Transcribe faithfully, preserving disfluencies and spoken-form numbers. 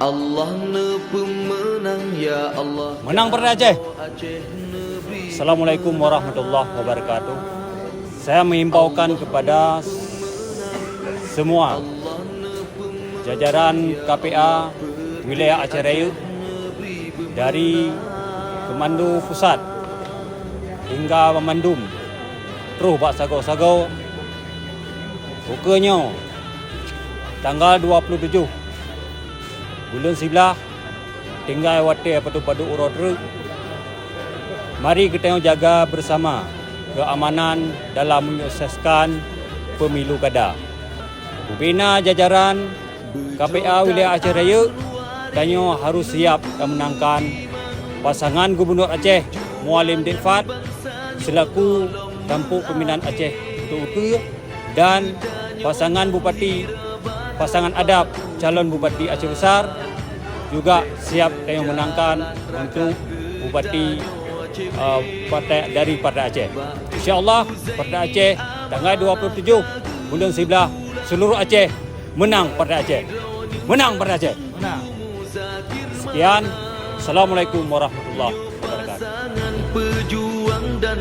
Allah neupeumeunang, ya Allah. Menang Partai Aceh. Aceh Negeri. Assalamualaikum warahmatullahi wabarakatuh. Saya mengimbaukan kepada semua jajaran K P A wilayah Aceh Raya, dari Komando Pusat hingga banmandum, troh bak sagoe-sagoe, ukeue nyoe tanggal dua puluh tujoh buleuen siblaih, tinggai watée padub-padub uroe treuk. Mari geutanyoe jaga bersama keamanan dalam menyukseskan pemilu kada. Bubena jajaran K P A wilayah Aceh Raya, tanyoe harus siap tameunangkan pasangan Gubunur Aceh, Mualem Dek Fad, selaku tampok pimpinan Aceh untuk ukeue, dan pasangan bupati, pasangan adab calon bupati Aceh Besar juga siap tanyoe meunangkan untuk bupati, uh, partai, dari Partai Aceh. Insya Allah, Partai Aceh tanggai dua puluh tujoh buleuen siblaih, seluruh Aceh menang Partai Aceh. Menang Partai Aceh. Menang. Sekian. Assalamualaikum warahmatullahi wabarakatuh. Pasangan pejuang dan